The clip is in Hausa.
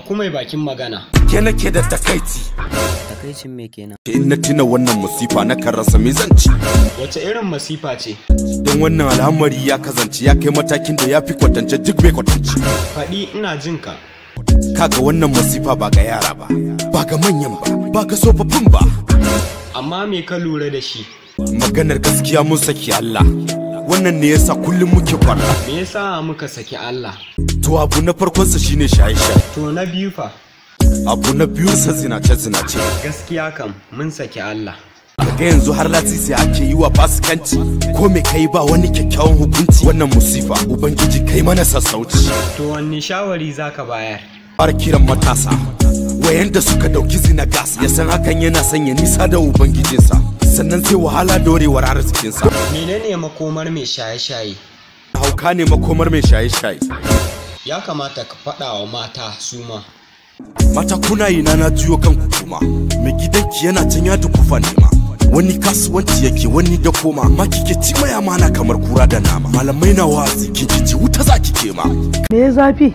Kuma bakin magana. Ke nake da takaici. Takaicin me kenan? In na tuna wannan masifa na kan rasa me zan ci. Wace irin masifa ce? Don wannan al'amari ya kasance ya kai matakin da ya fi kwatance duk mai kwatance. Faɗi, ina jin ka. Kaga wannan masifa ba ga yara ba, ba ga manyan ba, ba ga tsofaffin ba. Amma me ka lura da shi? Maganar gaskiya, mun saki Allah. Wannan ne yasa kullum muke kwarra. Me yasa muka saki Allah? To, abu na farkonsa shine shaye-shaye. To, na biyu fa? Abu na biyunsa zinace-zinace. Gaskiya kam, mun saki Allah. Kaga yanzu har lasisi ake yi wa fasikanci, ko me kai ba wani kyakkyawan hukunci. Wannan musifa, Ubangiji kai mana sassauci. To, wanne shawari zaka bayar? Fara kiran matasa wayanda suka dauki zina gasa, ya san hakan yana sanya nisa da ubangijinsa, sannan sai wahala dorewar arzikinsa. Menene makomar mai shaye-shaye? Hauka ne makomar mai shaye-shaye. Ya kamata ka faɗa wa mata su ma. Mata, kuna yi na juyo kanku kuma. Mai gidanki yana can ya dukufa nema, wani kasuwanci yake, wani da koma, amma kike ci maya mana kamar kura da nama. Malamai na wa'azi, kin ci wuta za ki kema. Me ya zafi?